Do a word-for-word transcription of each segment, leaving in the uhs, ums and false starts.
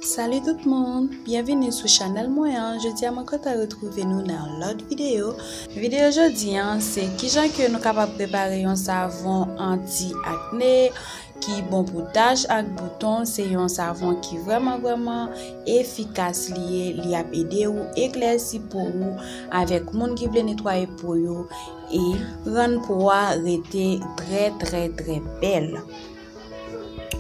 Salut tout moun, byenvini sou chanèl mwen an. Jodi a mwen kontan retwouve nou nan yon lòt videyo. Videyo jodi an se kijan ke nou kapab prepare yon savon anti akne ki bon pou tach ak bouton. Se yon savon ki vrèman vrèman efikas li ye, li ap ede ou eklèsi po ou avèk moun ki vle netwaye po yo e rann po a rete trè trè trè bèl.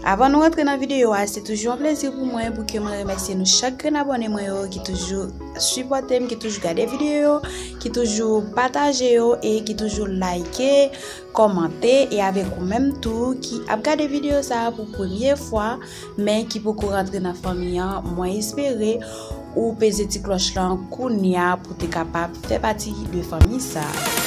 Avan nou rantre nan videyo a, se toujou yon plezi pou mwen pou ke mwen remèsye nou chak grenn abòne mwen yo ki toujou sipòte m, ki toujou gade videyo yo, ki toujou pataje yo e ki toujou like, kòmante. E avèk ou menm tou ki ap gade videyo sa a pou premye fwa, men ki poko rantre nan fanmi an, mwen espere ou peze ti klòch lan kounye a pou te kapab fè pati de fanmi sa a.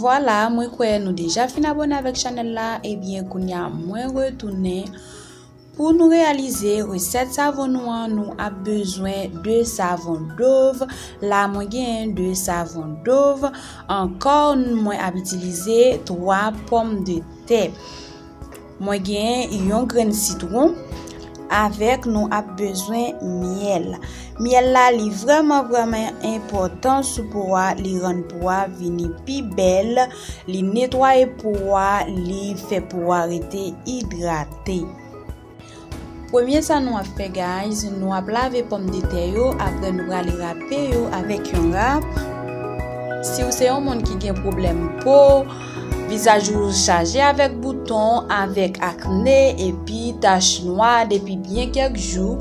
Vwala, mwen kwè nou deja fin abòne avèk chanèl la. Ebyen, kounye a mwen retounen. Pou nou reyalize resèt savon nou an, nou ap bezwen de savon Dove. La, mwen genyen de savon Dove. Ankò, mwen ap itilize twa pòmdetè. Mwen genyen yon grenn sitwon, avèk nou ap bezwen myèl. Myèl la, li vrèman, vrèman enpòtan sou po a, li rann po a vini pi bèl, li netwaye po a, li fè po a rete idrate. Premye sa nou ap fè, guys, nou ap lave pòmdetè yo, apre nou prale rape yo avèk yon rap. Si w se yon moun ki gen pwoblèm po, vizaj ou chaje avèk bouton, avèk akne, epi tach nwa depi byen kèk jou,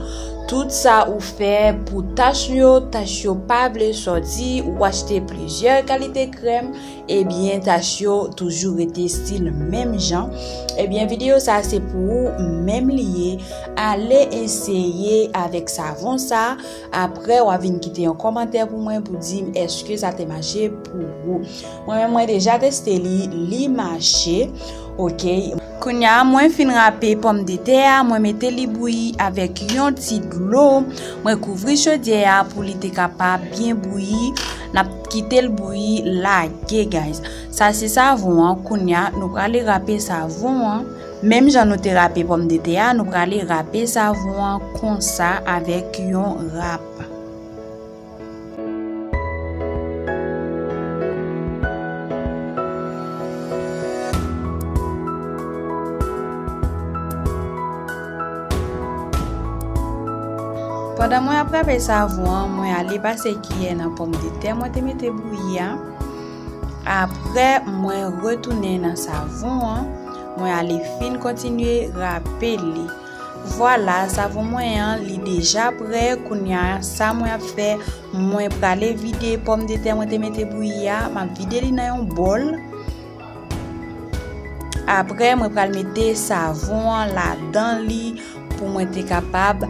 tout sa ou fè pou tach yo, tach yo pa vle sòti, ou achte plizyè kalite krèm, ebyen, tach yo toujou rete still menm jan. Ebyen, videyo sa se pou ou menm li ye. Ale eseye avèk savon sa. Apre, w a vin kite yon kòmantè pou mwen pou di m èske sa te mache pou ou. Mwen menm, mwen deja teste li, li mache. Oke. Kounye a, mwen fin rape pòmdetè a, mwen mete li bouyi avèk yon ti dlo. Mwen kouvri chodyè a pou li te kapab byen bouyi. N ap kite l bouyi lage, guys. Sa se savon an. Kounye a, nou prale rape savon an. Menm jan nou te rape pòmdetè a, nou prale rape savon an konsa avèk yon rap. Pandan mwen ap rape savon an, mwen ale pase kiyè nan pòmdetè mwen te mete bouyi a. Apre, mwen retounen nan savon an, mwen ale fin kontinye rape li. Vwala, savon mwen an, li deja prè. Kounye a, sa mwen ap fè, mwen prale vide pòmdetè mwen te mete bouyi a, m ap vide li nan yon bòl. Apre, mwen pral mete savon an ladan li pou mwen te kapab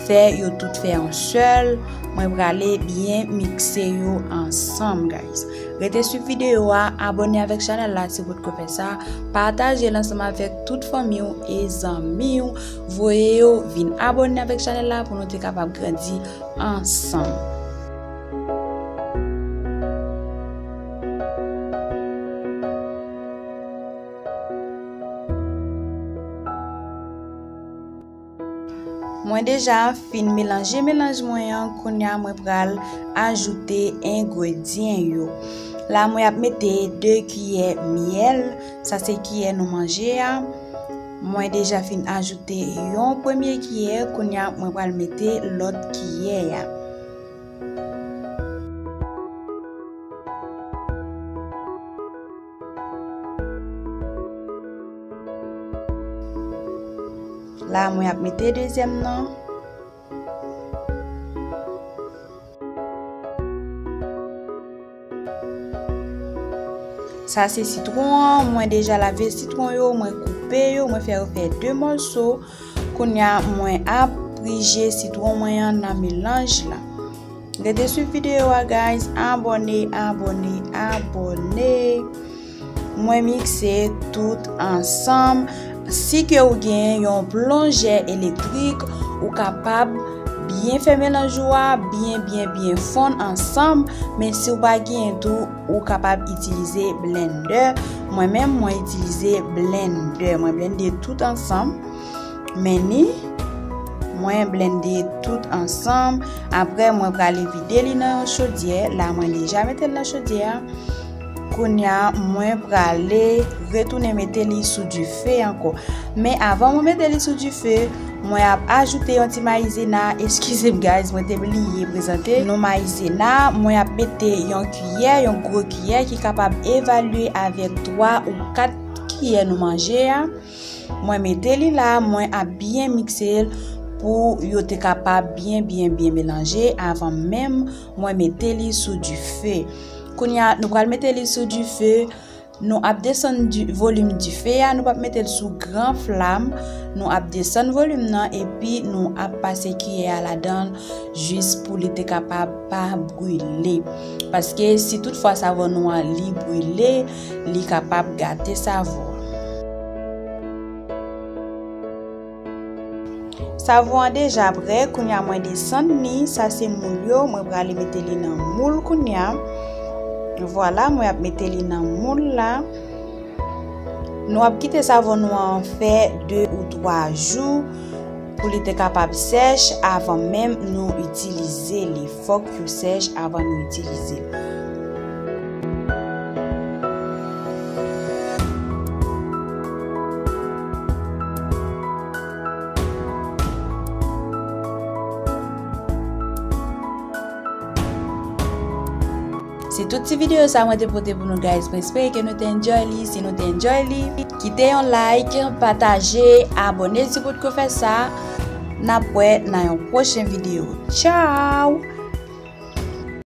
fè yo tout fè yon sèl. Mwen prale byen mikse yo ansanm, guys. Rete swiv videyo a, abòne avèk chanèl la si w potko fè sa, pataje l ansanm avèk tout fanmi w e zanmi w, voye yo vin abòne avèk chanèl la pou nou te kapab grandi ansanm. Mwen deja fin melanje melanj mwen an, kounye a mwen pral ajoute engredyan yo. La mwen ap mete de kiyè myèl, sa se kiyè nou manje a. Mwen deja fin ajoute yon premye kiyè, kounye a mwen pral mete lòt kiyè a. La, mwen ap mete dezyèm nan. Sa se sitwon an, mwen deja lave sitwon yo, mwen koupe yo, mwen fè yo fè de mòso. Kounye a, mwen ap prije sitwon mwen an nan melanj la. Rete swiv videyo a, guys. Abòne, abòne, abòne. Mwen mikse tout ansanm. Si ke ou gen yon plonjè elektrik, ou kapab byen fè melanj ou a, byen, byen, byen fonn ansanm. Men si w pa gen tou, Ou kapab itilize blendè. Mwen menm, mwen itilize blendè. Mwen blende tout ansanm. Men ni, mwen blende tout ansanm. Apre, mwen prale vide li nan yon chodyè. La, mwen deja mete l nan chodyè a. Kounye a, mwen prale retounen mete li sou dife ankò. Men avan mwen mete li sou dife, mwen ap ajoute yon ti mayizena. Eskize m, guys, mwen te bliye prezante nou mayizena. Mwen ap mete yon kiyè, yon gwo kiyè ki kapab evalye avèk twa ou kat kiyè nou manje a. Mwen mete li la, mwen ap byen mikse l pou yo te kapab byen, byen, byen melanje avan menm mwen mete li sou dife. Kounye a, nou pral mete li sou dife. Nou ap desann di, volim dife a, nou p ap mete l sou gran flam. Nou ap desann volim nan, epi nou ap pase kiyè a ladan l jis pou li te kapab pa brile. Paske si toutfwa savon nou an li brile, li kapab gate savon an. Savon an deja prè, kounye a mwen desann li. Sa se moul yo, mwen prale mete li nan moul kounye a. Vwala, mwen ap mete li nan moul la. Nou ap kite savon nou an fè de ou twa jou pou li te kapab sèch avan menm nou itilize li. Fòk yo sèch avan nou itilize li. Se tout ti videyo sa mwen te pote pou nou, guys. Mwen espere ke nou te enjoy li. Si nou te enjoy li, kite yon like, pataje, abòne si potko fè sa. N ap wè nan yon pwochen videyo. Tchao!